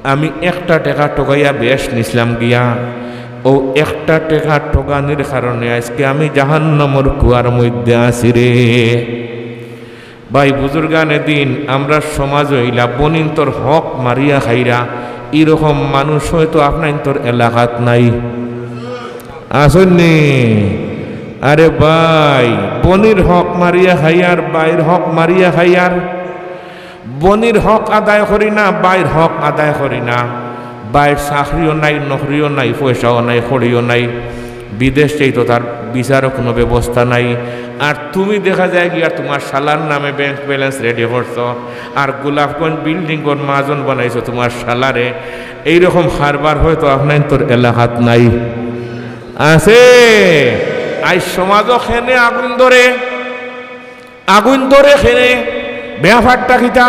আমি একটা টেকা ঠগাইয়া বেশ নিছলাম গিয়া। অউ একটা টেকা ঠগানির কারণে আইজকে আমি জাহান্নামর কুয়ার মধ্যে আছি রে। ভাই বুজুর্গানে দিন, আমরার সমাজো ইলা বইনতর হক মারিয়া খাইরা, ইরকম মানুষ হয়তো আপনাইনতর এলাকাত নাই। আছইন নি? আরে ভাই, বইনর হক মারিয়া খাইয়ার, ভাইর হক মারিয়া খাইয়ার, বইনর হক আদায় করি না, ভাইর হক আদায় করি না, ভাইর চাকরিও নাই, নকরিও নাই, পয়সাও নাই, কড়িও নাই, বিদেশ যাইতো তার ভিসারও কুনু ব্যবস্থা নাই। আর তুমি দেখা যায় গিয়া তুমার শালার নামে ব্যাংক ব্যালেন্স রেডি করছো, আর গোলাপগঞ্জ বিল্ডিংর মাজন বানাইছো তুমার শালারে। এইরকম কারবার হয়তো আপনাইনতর এলাকাত নাই। আছে? আইজ সমাজো কেনে আগুইন ধরে, আগুইন ধরে কেনে, ব্যাপারটা কিতা?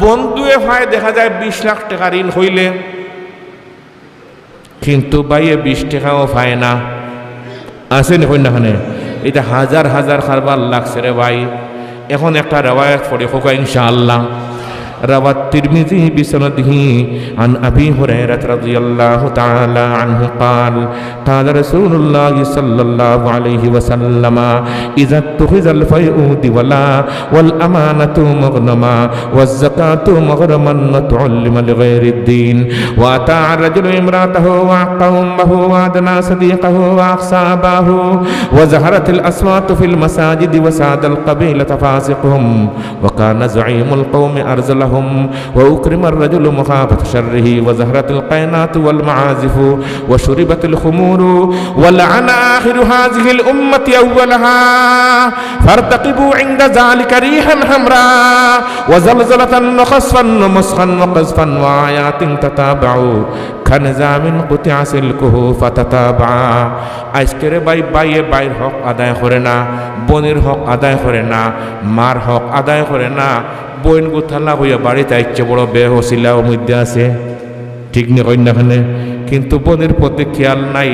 বন্ধুয়ে পায় দেখা যায় বিশ লাখ টেকা ঋণ অইলে, কিন্তু ভাইয়ে বিশ টেকাও পায় না। আছে নি কইন না কেনে? ইটা হাজার হাজার কারবার লাগছে রে ভাই। এখন একটা রেওয়ায়াত পড়ি কউক্কা ইনশাআল্লাহ। روى الترمذي بسنده عن أبي هريرة رضي الله تعالى عنه قال: قال رسول الله صلى الله عليه وسلم: إذا اتخذ الفيء دولا، والأمانة مغنما، والزكاة مغرما، وتعلم لغير الدين، وأطاع الرجل امرأته وعق أمه وأدنى صديقه وأقصى أباه، وظهرت الأصوات في المساجد وساد القبيلة فاسقهم، وكان زعيم القوم أرذلهم، وأكرم الرجل مخافة شره، وظهرت القينات والمعازف، وشربت الخمور، ولعن آخر هذه الأمة أولها، فارتقبوا عند ذلك ريحا حمراء، وزلزلة وخسفا ومسخا وقذفا وآيات تتابع كنظام قطع سلكه فتتابع। আইজকে রে ভাই, ভাইয়ে ভাইর হক আদায় করে না, বইনর হক আদায় করে না, মার হক আদায় করে না, বইনগু তালাক অইয়া বাড়িত আইছে, বড় বেহসিলা অউ মধ্যে আছে, ঠিক নি কইন না কেনে? কিন্তু বইনর প্রতি খেয়াল নাই,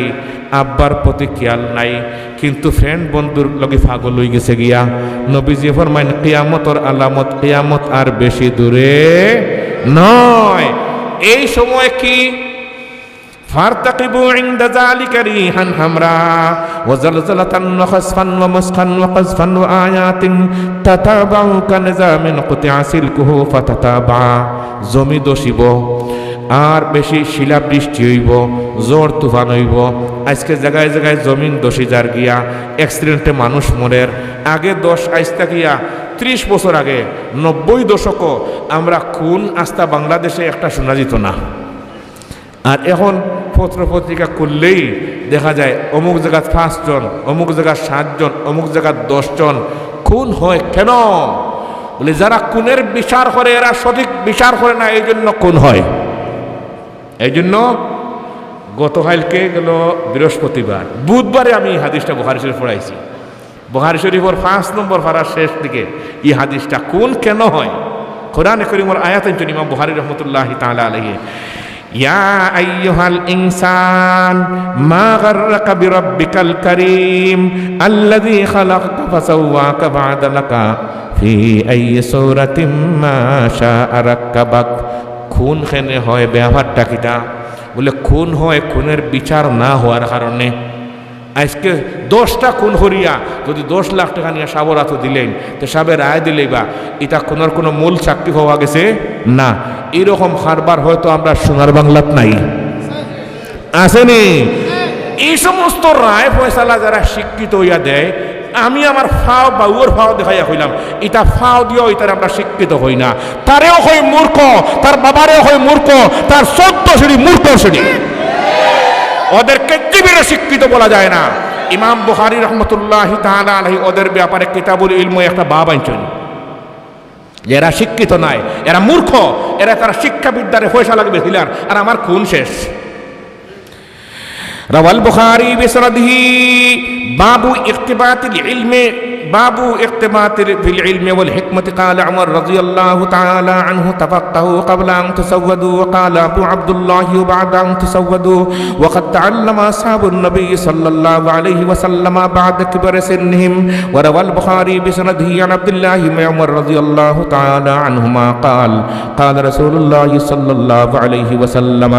আব্বার প্রতি খেয়াল নাই, কিন্তু ফ্রেন্ড বন্ধুর লগে পাগল অইগেছে গিয়া। নবীজি ফরমাইন, কিয়ামতর আলামত, কিয়ামত আর বেশি দূরে নয়। এই সময় কি? فارتقبوا عند ذلك ريحا حمراء وزلزلة وخسفا ومسخا وقذفا وآيات تتابع كنظام قطع سلكه فتتابع। জমি ধসিবো, আর বেশি শিলাবৃষ্টি অইবো, ঝড় তুফান অইবো। আইজকে জাগায় জাগায় জমিন ধসি যার গিয়া, অ্যাক্সিডেন্টে মানুষ মরের। আগে দশ, আইজ থাকিয়া ত্রিশ বছর আগে, নব্বই দশকো আমরা খুন আস্তা বাংলাদেশে একটা শুনা যেত না। আর এখন পত্র পত্রিকা খুললেই দেখা যায় অমুক জাগাত পাঁচজন, অমুক জাগাত সাতজন, অমুক জাগাত দশজন খুন হয়। কেন? বলে, যারা খুনের বিচার করে, এরা সঠিক বিচার করে না, এই জন্য খুন হয়। এই জন্য গতকালকে গেল বৃহস্পতিবার, বুধবারে আমি এই হাদিসটা বুখারী শরীফ পড়াইছি। বুখারী শরীফর পাঁচ নম্বর পারার শেষ দিকে এই হাদিসটা, খুন কেন হয়। কোরআনে করিমর আয়াত আনছইন ইমাম বুখারী রহমতুল্লাহি তাআলা আলাইহি, يا أيها الإنسان ما غرك بربك الكريم الذي خلقك فسواك فعدلك في أي صورة ما شاء ركبك। খুন কেনে হয়, ব্যাপারটা কিতা? বলে, খুন হয় খুনের বিচার না হওয়ার কারণে। আইজকে দশটা খুন করিয়া যদি দশ লাখ টেকা নিয়া সাবর আতো দিলেন, তে সাবে রায় দিলেই বা ইতা খুনর কুনু মূল সাক্ষী পাওয়া গেছে না। এরকম কারবার হয়তো আমরা সোনার বাংলাত নাই, আছে নি? এই সমস্ত রায় ফয়সালা যারা শিক্ষিত অইয়া দেয়, আমি আমার ফাও, বাউর ফাও দেখাইয়া কইলাম, ইতা ফাও দিয়াও ইতারে আমরা শিক্ষিত কই না। তারেও কই মূর্খ, তার বাবারেও কই মূর্খ, তার চৌদ্দ সিঁড়ি মূর্খর সিঁড়ি। ওদের কেজিবিরে শিক্ষিত বলা যায় না। ইমাম বুখারী রহমতুল্লাহি তাআলা আলাইহি ওদের ব্যাপারে কিতাবুল ইলমে একটা বাব আনছইন, যে এরা শিক্ষিত নায়, এরা মূর্খ, এরা তারা শিক্ষাবিদ্যারে পয়সা লাগবে হিলার, আর আমার খুন শেষ। روى البخاري بسنده باب اقتباس العلم باب اقتباس في العلم والحكمة. قال عمر رضي الله تعالى عنه: تفقهوا قبل أن تسودوا. وقال أبو عبد الله: وبعد أن تسودوا. وقد تعلم أصحاب النبي صلى الله عليه وسلم بعد كبر سنهم. وروى البخاري بسنده عن عبد الله بن عمر رضي الله تعالى عنهما قال: قال رسول الله صلى الله عليه وسلم: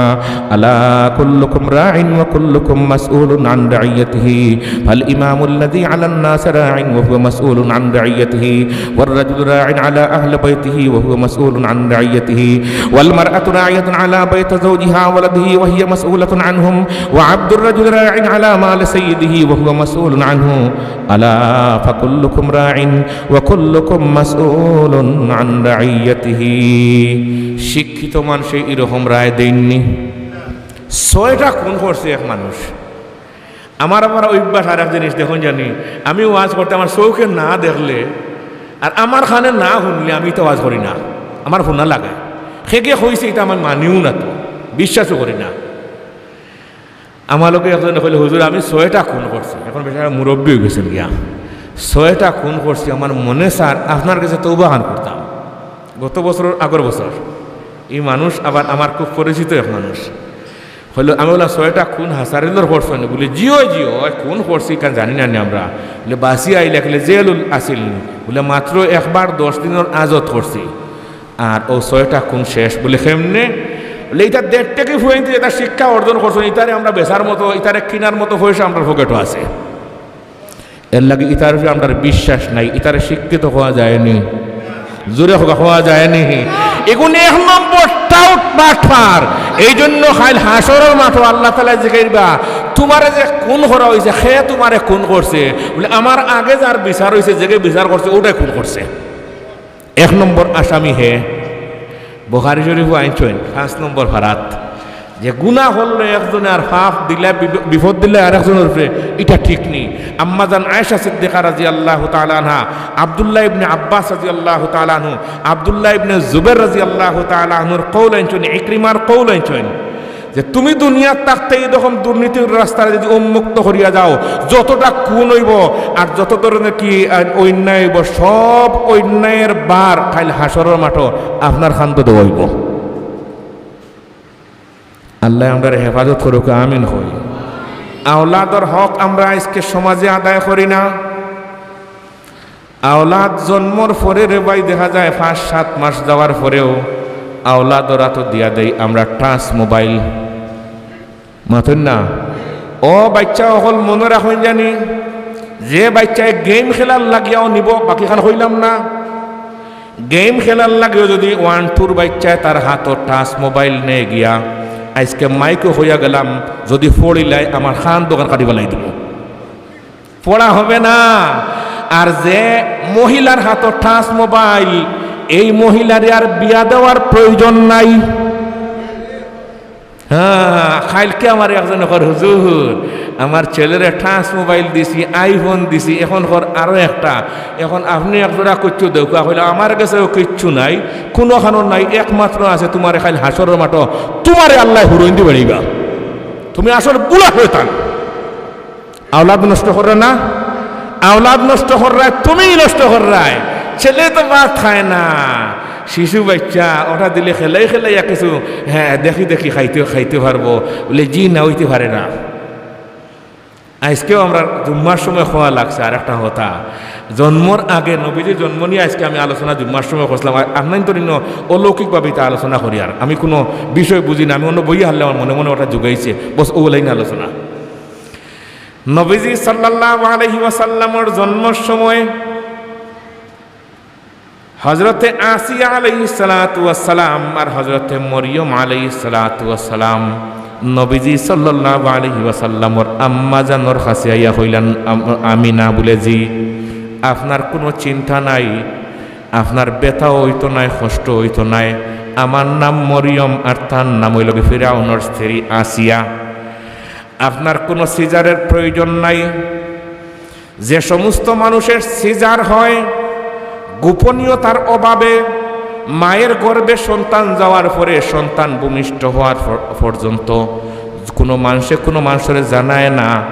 ألا كلكم راع وكلكم مسؤول عن رعيته، فالإمام الذي على الناس راع وهو مسؤول عن رعيته، والرجل راع على أهل بيته وهو مسؤول عن رعيته، والمرأة راعية على بيت زوجها وولده وهي مسؤولة عنهم، وعبد الرجل راع على مال سيده وهو مسؤول عنه، ألا فكلكم راع وكلكم مسؤول عن رعيته. শিক্ষিত মানুষে এরকম রায় দেননি। ছয়টা খুন করছে এক মানুষ। আমার আবার অভ্যাস আর এক জিনিস দেখইন জানি, আমি ওয়াজ করতে আমার চউখে না দেখলে আর আমার কানে না হুনলে আমি তো ওয়াজ করি না, আমার হুনা লাগে। কে কে কইছে ইটা আমার মানিও না তো, বিশ্বাসও করি না। আমার লগে একজনে কইলে, "হুজুর, আমি ছয়টা খুন করছি।" এখন বেচারা মুরব্বি অইগেছইন গিয়া। "ছয়টা খুন করছি, আমার মনে চার আপনার গেছে তওবা খান করতাম।" গত বছরর আগর বছর। ই মানুষ আবার আমার খুব পরিচিত এক মানুষ। কইলো, আমি কইলাম, "ছয়টা খুন হাছারিলর করছো নি?" বুলে, "জিও, জিও, অয় খুন করছি, ইখান জানি না নি আমরা।" বুলে, "বাঁচিয়া আইলা?" কইলে, "জেলও আছিল নি?" বুলে, "মাত্র একবার দশ দিনর আজত করছি।" আর অউ ছয়টা খুন শেষ। বুলে, "কেমনে?" বুলে, "ইতা দেখতে কি ফুয়াইন্তে যেটা শিক্ষা অর্জন করছইন, ইতারে আমরা বেচার মতো, ইতারে কিনার মতো পয়সা আমরার পকেটো আছে। এরলাগি ইতার উপরে আমরার বিশ্বাস নাই, ইতারে শিক্ষিত কওয়া যায়নি।" জোরে কউক্কা, কওয়া যায়নি। এগুন এক নম্বর টাউট বাটপার। এই জন্য কাইল হাশরর মাঠো আল্লাহ তাআলায় জিকাইবা, "তুমারে যে খুন করা অইছে, কে তুমারে খুন করছে?" বুলে, "আমার আগে যার বিচার অইছে, যেগে বিচার করছে, অউটায় খুন করছে।" এক নম্বর আসামি হে। বুখারী শরীফো আনছইন, পাঁচ নম্বর পারাত, যে গুনা করলে একজনে আর পাপ দিলা, বিপ-, বিপদ দিলা আরেকজনর উপরে, ইটা ঠিক নি। আম্মাজান আয়েশা সিদ্দিকা রাদিয়াল্লাহু তাআলা আনহা, আব্দুল্লাহ ইবনে আব্বাস রাদিয়াল্লাহু তাআলা আনহু, আব্দুল্লাহ ইবনে জুবাইর রাদিয়াল্লাহু তাআলা আনহুর কওল আনছইন, ইকরিমার কওল আনছইন, যে তুমি দুনিয়াত থাকতে এই রকম দুর্নীতির রাস্তারে যদি উন্মুক্ত করিয়া যাও, যতটা খুন অইবো আর যত ধরনের কি, আহ, অন্যায় অইবো, সব অন্যায়ের ভার কাইল হাশরর মাঠো আপনার কান্দো দেওয়া অইবো। আল্লায় আমরারে হেফাজত করউক্কা, আমিন কই। আওলাদর হক আমরা আইজকে সমাজে আদায় করি না। আওলাদ জন্মর পরে রে ভাই, দেখা যায় পাঁচ সাত মাস যাওয়ার পরেও আওলাদর আতো দিয়া দেই আমরা touch mobile। মাতইন না? ও বাইচ্চা অকল মনো রাখইন জানি, যে বাইচ্চায় game খেলার লাগিয়াও নিবো, বাকিখান কইলাম না। Game খেলার লাগিও যদি one two-র বাইচ্চায় তার আতো touch mobile নেয় গিয়া, আইজকে মাইকো কইয়া গেলাম, যদি পড়িলায় আমার কান দুখান কাটি ফালাই দিবো। পড়া হবে না। আর যে মহিলার আতো touch mobile, এই মহিলারে আর বিয়া দেওয়ার প্রয়োজন নাই। হ্যাঁ, কাইলকে আমারে একজনে কর, "হুজুর, আমার ছেলেরে touch mobile দিছি, iPhone দিছি, এখন কর আরো একটা, এখন আপনে এক জোড়া কইচ্ছু দেউক্কা।" কইলা, "আমার গেছেও কিচ্ছু নাই, কুনুখানো নাই, একমাত্র আছে তুমারে কাইল হাশরর মাঠো, তুমারে আল্লায় হুরইন দি বেড়াইবা, তুমি আসল বুড়া শয়তান।" আওলাদ নষ্ট কররা না? আওলাদ নষ্ট কররায়, তুমিউ নষ্ট কররায়। ছেলে তো ভাত খায় না, শিশু বাইচ্চা, ওটা দিলে খেলাই খেলাইয়া কিছু, হ্যাঁ, দেখি দেখি খাইতে, খাইতে পারবো। বুলে, "জি না, অইতে পারে না।" আইজকেও আমরা জুম্মার সময় কওয়া লাগছে আর একটা কথা। জন্মর আগে, নবীজি জন্ম নিয়া আইজকে আমি আলোচনা জুম্মার সময় করছিলাম। আর আপনাইনতর ইনো অলৌকিকভাবে ইতা আলোচনা করিয়ার। আমি কুনু বিষয় বুঝি না, আমি অনো বইয়া হারলে আমার মনে মনে ওটা জুগাইছে, বস অউ লাইন আলোচনা। নবীজি সাল্লাল্লাহু আলাইহি ওয়াসাল্লামর জন্মর সময় হযরতে আসিয়া আলাইহিস সালাতু ওয়াস সালাম আর হযরতে মরিয়ম আলাইহিস সালাতু ওয়াস সালাম নবীজি সাল্লাল্লাহু আলাইহি ওয়াসাল্লামর আম্মাজানর কাছে আইয়া কইলা, আম-, আমিনা বুলে, "জি, আপনার কুনু চিন্তা নাই, আপনার ব্যথাও অইতো নায়, কষ্ট অইতো নায়। আমার নাম মরিয়ম আর তার নাম অইলো গি ফিরাউনর স্ত্রী আসিয়া।" আপনার কুনু সিজারের প্রয়োজন নাই। যে সমস্ত মানুষের সিজার হয় গোপনীয়তার অভাবে, মায়ের গর্ভে সন্তান যাওয়ার পরে সন্তান ভূমিষ্ঠ হওয়ার পর-, পর্যন্ত কুনু মানষে কুনু মানষরে জানায় না,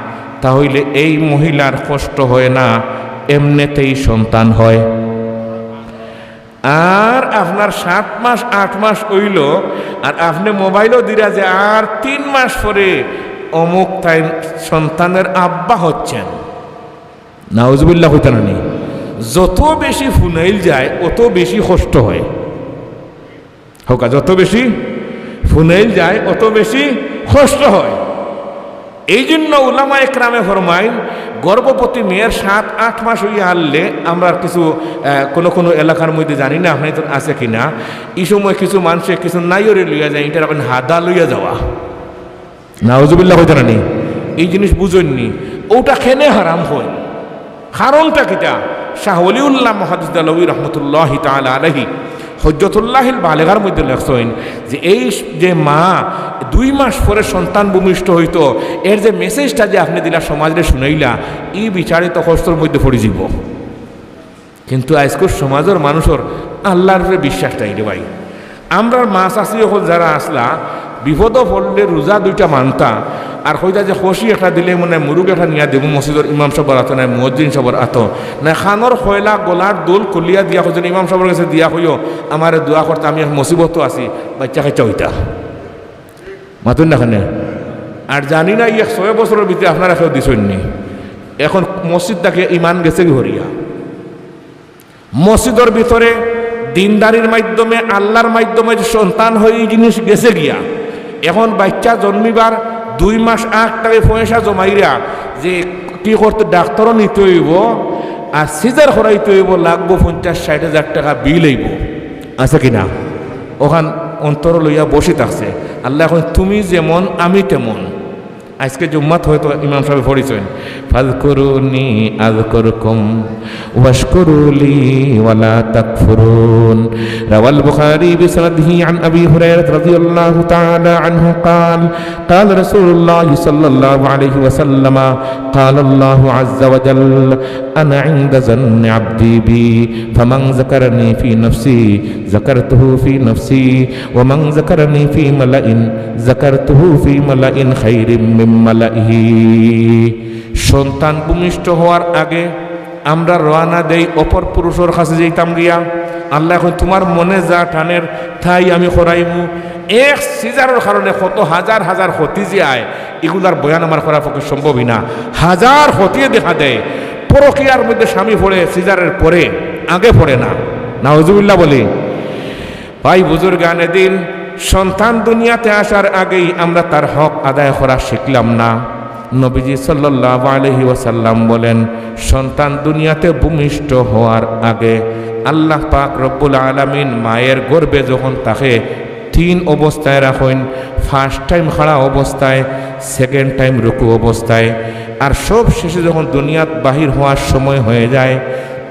তা অইলে এই মহিলার কষ্ট হয় না, এমনেতেই সন্তান হয়। আর আপনার সাত মাস, আট মাস অইলো, আর আপনে মোবাইলও দিরা যে আর তিন মাস পরে অমুক তাইন সন্তানের আব্বা হচ্ছেন। নাউজুবিল্লাহ কইতা না নি? যত বেশি ফুনাইল যায়, অত বেশি কষ্ট হয়। হোকা, যত বেশি ফুনাইল যায়, অত বেশি কষ্ট হয়। এই জন্য উলামা একরামে ফরমাইন, গর্ভবতী মেয়ের সাত আট মাস অইয়া হারলে, আমরা কিছু, আহ, কোনো কোনো এলাকার মধ্যে, জানি না আপনার তো আছে কিনা, এই সময় কিছু মানুষে কিছু নাইরে লইয়া যায়, ইটারে কইন হাদা লইয়া যাওয়া। নাউজুবিল্লাহ কইতা না নি? এই জিনিস বুঝইন নি, ওটা কেনে হারাম হয়। কারণটা কিতা? শাহ ওলিউল্লাহ মুহাদ্দিস দেহলভী রহমতুল্লাহি তাআলা আলাইহি হুজ্জতুল্লাহিল বালেগার মধ্যে লেখছইন যে এই যে মা দুই মাস পরে সন্তান ভূমিষ্ঠ হইতো, এর যে মেসেজটা যে আপনে দিলা, সমাজরে শুনাইলা, ই বিচারে তো কষ্টর মধ্যে পড়ি যিবো। কিন্তু আইজকুর সমাজর মানুষর আল্লাহর উপরে বিশ্বাস নাই রে ভাই। আমরার মা চাচি অকল যারা আছলা, বিপদো পড়লে রোজা দুইটা মানতা, আর কইতা যে খুশি একটা দিলে মনে হয় মুরুগ একটা নিয়া দেবো মসজিদর ইমাম সাবর আতো, নায় মুয়াজ্জিন সাবর আতো, নায় কানর কয়লা গলার দুল খুলিয়া দিয়া কইছইন, "ইমাম সাবর গেছে দিয়া কইও, আমারে দোয়া করতা, আমি এক মুসিবতো আছি, বাইচ্চা কাইচ্চা অইতা।" মাতইন না কেনে? আর জানি না, ই এক ছয় বছরর ভিতরে আপনারা কেউ দিছইন নি। এখন মসজিদ থাকি ইমান গেছে গি হরিয়া। মসজিদর ভিতরে দিনদারির মাধ্যমে, আল্লাহর মাধ্যমে যে সন্তান হয়, এই জিনিস গেছে গিয়া। এখন বাইচ্চা জন্মিবার দুই মাস আগ থাকি পয়সা জমাইরা যে কি করতে, ডাক্তারও নিতে অইবো, আর সিজার করাইতে অইবো, লাগবো পঞ্চাশ ষাইট হাজার টেকা বিল অইবো, আছে কি না? অখান অন্তর লইয়া বসি থাকছে। আল্লায় কইন, "তুমি যেমন, আমি তেমন।" আইজকে জুম্মাত হয়তো ইমাম সাবে পড়ছইন, "ফাযকুরুনি আযকুরকুম ওয়াশকুরু লি ওয়ালা তাকফুরুন।" রাওয়াল বুখারী বিসনাদিহি আন আবি হুরায়রা রাদিয়াল্লাহু তাআলা আনহু ক্বাল, ক্বাল রাসূলুল্লাহ সাল্লাল্লাহু আলাইহি ওয়াসাল্লাম, ক্বালাল্লাহু আযযা ওয়া জাল্লা, "আনা ইনদা যান্নি আবদি বি, ফামান যাকারানি ফি নাফসি, যাকারতুহু ফি নাফসি, ওয়া মান যাকারানি ফি মালাইন, যাকারতুহু ফি মালাইন খাইরিম মিন মালাইহি।" সন্তান ভূমিষ্ঠ হওয়ার আগে আমরা রওয়ানা দেই অপর পুরুষর কাছে যাইতাম গিয়া। আল্লায় কইন, "তুমার মনে যা টানের, তাই আমি করাইমু।" এক সিজারর কারণে কত হাজার হাজার ক্ষতি যে আয়, ইগুলার বয়ান আমার করার পক্ষে সম্ভবই না। হাজার ক্ষতিয়ে দেখা দেয়, পরকিয়ার মধ্যে স্বামী পড়ে সিজারের পরে, আগে পড়ে না। নাউজুবিল্লাহ বলি। ভাই বুজুর্গানে দিন, সন্তান দুনিয়াতে আসার আগেই আমরা তার হক আদায় করা শিখলাম না। নবীজি সাল্লাল্লাহু আলাইহি ওয়াসাল্লাম বলেন, সন্তান দুনিয়াতে ভূমিষ্ঠ হওয়ার আগে আল্লাহ পাক রব্বুল আলামিন মায়ের গর্ভে যখন থাকে, তিন অবস্থায় রাখইন। ফার্স্ট টাইম খাড়া অবস্থায়, সেকেন্ড টাইম রুকু অবস্থায়, আর সব শেষে যখন দুনিয়াত বাহির হওয়ার সময় হয়ে যায়,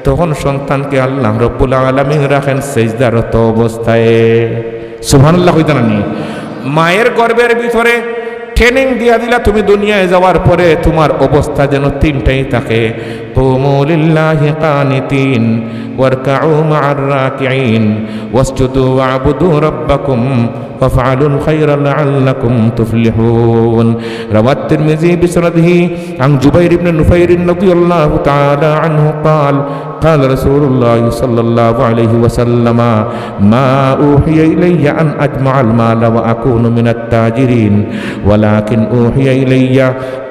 তখন সন্তানকে আল্লাহ রব্বুল আলামিন রাখেন সেজদারত অবস্থায়। সুবহানাল্লাহ কইতা না নি? মায়ের গর্ভের ভিতরে ট্রেনিং দিয়া দিলা, তুমি দুনিয়ায় যাওয়ার পরে তুমার অবস্থা যেন তিনটাই থাকে। কুমু লিল্লাহি কানিতিন, ওয়ারকাউ মা'আর রাকিঈন, ওয়াসজুদু ওয়া'বুদু রাব্বাকুম, ওয়াফআলুল খায়রা লা'আল্লাকুম তুফলিহুন। রাওয়াত তিরমিজি বিসনাদিহি আন জুবাইর ইবনে নুফাইর রাদিয়াল্লাহু তাআলা আনহু ক্বাল, قال رسول الله صلى الله عليه وسلم: ما أوحي إلي أن أجمع المال وأكون من التاجرين، ولكن أوحي إلي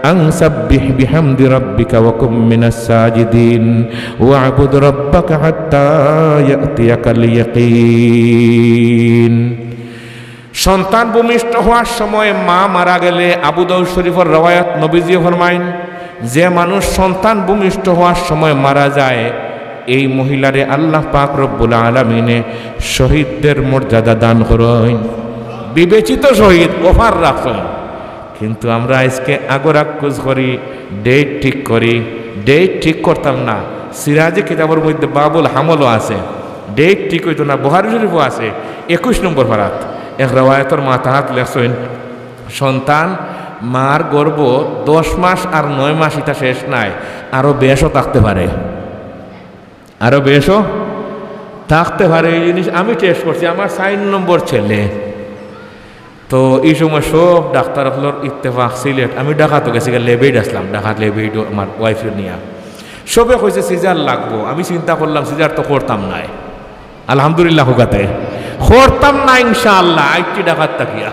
أن سبح بحمد ربك وكن من الساجدين، واعبد ربك حتى يأتيك اليقين. সন্তান ভূমিষ্ঠ হওয়ার সময় মা মারা গেলে, আবু দাউদ শরীফর রওয়ায়াত, নবীজি ফরমাইন, যে মানুষ সন্তান ভূমিষ্ঠ হওয়ার সময় মারা যায়, এই মহিলারে আল্লাহ পাক রব্বুল আলামিনে শহীদদের মর্যাদা দান করইন। বিবেচিত শহীদ, অফার রাখইন। কিন্তু আমরা আইজকে আগর আক্কুজ করি, ডেট ঠিক করি, ডেট ঠিক করতাম না। সিরাজি কিতাবর মধ্যে বাবুল হামলও আছে, ডেট ঠিক অইতো না। বুখারী শরীফও আছে, একুশ নম্বর পারাত এক রেওয়ায়তর মাতাহাত লেখছইন, সন্তান মার গর্ভ দশ মাস আর নয় মাস, ইটা শেষ নায়, আরো বেশও থাকতে পারে, আরো বেশও থাকতে পারে। এই জিনিস আমি টেস্ট করছি, আমার চাইর নম্বর ছেলে। তো এই সময় সব ডাক্তার অকলর ইত্তেফাক সিলেট, আমি ঢাকাত গেছি গিয়া, লেবেইড আছলাম, ঢাকাত লেবেইড আমার ওয়াইফরে নিয়া। সবে কইছে সিজার লাগবো। আমি চিন্তা করলাম সিজার তো করতাম নায়, আলহামদুলিল্লাহ কউক্কা তে, করতাম না ইনশাআল্লাহ। আইচ্ছি ঢাকাত থাকিয়া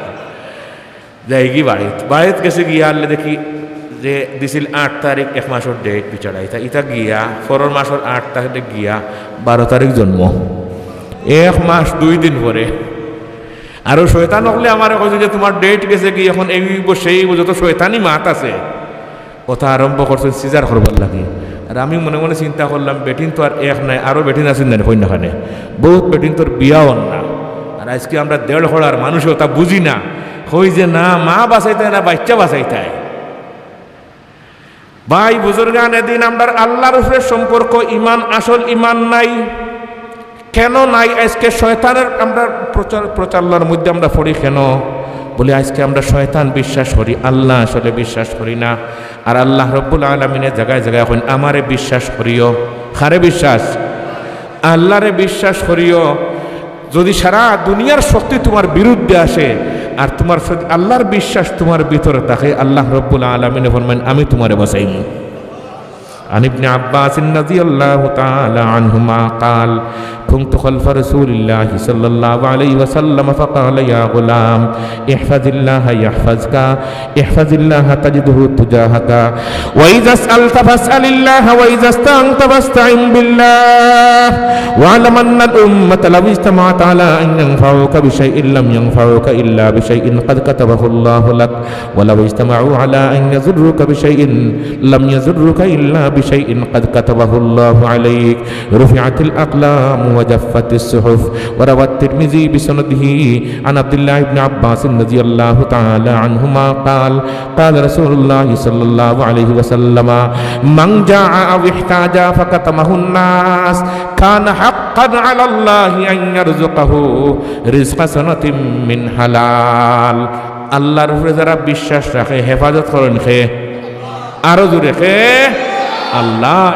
যাইগি বাড়িত। বাড়িত গেছে গিয়া আরলে দেখি যে দিছিল আট তারিখ, এক মাসর ডেট বিচারা। ইতা, ইতা গিয়া পরর মাসর আট তারিখ গিয়া বারো তারিখ জন্ম, এক মাস দুই দিন পরে। আরো শয়তান অকলে আমারে কইছে যে তুমার ডেট গেছে গি, অখন এই অইবো সেই অইবো, যত শয়তানি মাত আছে। কথা আরম্ভ করছইন সিজার করবার লাগি। আর আমি মনে মনে চিন্তা করলাম, বেটিন তো আর এক নায়, আরো বেটিন আছইন না নি, কইন না কেনে? বউত বেটিনতর বিয়া অর না। আর আইজকে আমরা দেড় হড়ার মানুষে অতা বুঝি না, কই যে না, মা বাঁচাইতায় না বাইচ্চা বাঁচাইতায়। ভাই বুজুর্গানে দিন, আমরার আল্লার উপরে সম্পর্ক, ইমান, আসল ইমান নাই। কেন নাই? আইজকে শয়তানর আমরা প্রচার, প্রচারণার মধ্যে আমরা পড়ি কেন? বলি, আইজকে আমরা শয়তান বিশ্বাস করি, আল্লা আসলে বিশ্বাস করি না। আর আল্লা রব্বুল আলামিনে জাগায় জাগায় কইন, "আমারে বিশ্বাস করিও।" কারে বিশ্বাস? আল্লারে বিশ্বাস করিও। যদি সারা দুনিয়ার শক্তি তুমার বিরুদ্ধে আসে, আর তুমার শক্তি, আল্লার বিশ্বাস তুমার ভিতরে থাকে, আল্লা রব্বুল আলামিনে ফরমাইন, "আমি তুমারে বাঁচাইমু।" عن ابن عباس رضي الله تعالى عنهما قال: كنت خلف رسول الله صلى الله عليه وسلم فقال: يا غلام، احفظ الله يحفظك، احفظ الله تجده تجاهك، وإذا سألت فاسأل الله، وإذا استعنت فاستعن بالله، واعلم أن الأمة لو اجتمعت على أن ينفعوك بشيء لم ينفعوك إلا بشيء قد كتبه الله لك، ولو اجتمعوا على أن يضروك بشيء لم يضروك إلا بشيء قد كتبه الله عليك، رفعت الأقلام وجفت الصحف. وروى الترمذي بسنده عن عبد الله بن عباس رضي الله تعالى عنهما قال: قال رسول الله صلى الله عليه وسلم: من جاع أو احتاج فكتمه الناس كان حقا على الله أن يرزقه رزق سنة من حلال. আল্লার উপরে যারা বিশ্বাস রাখে, হেফাজত করইন কে? আরো জোরে কে? আল্লা।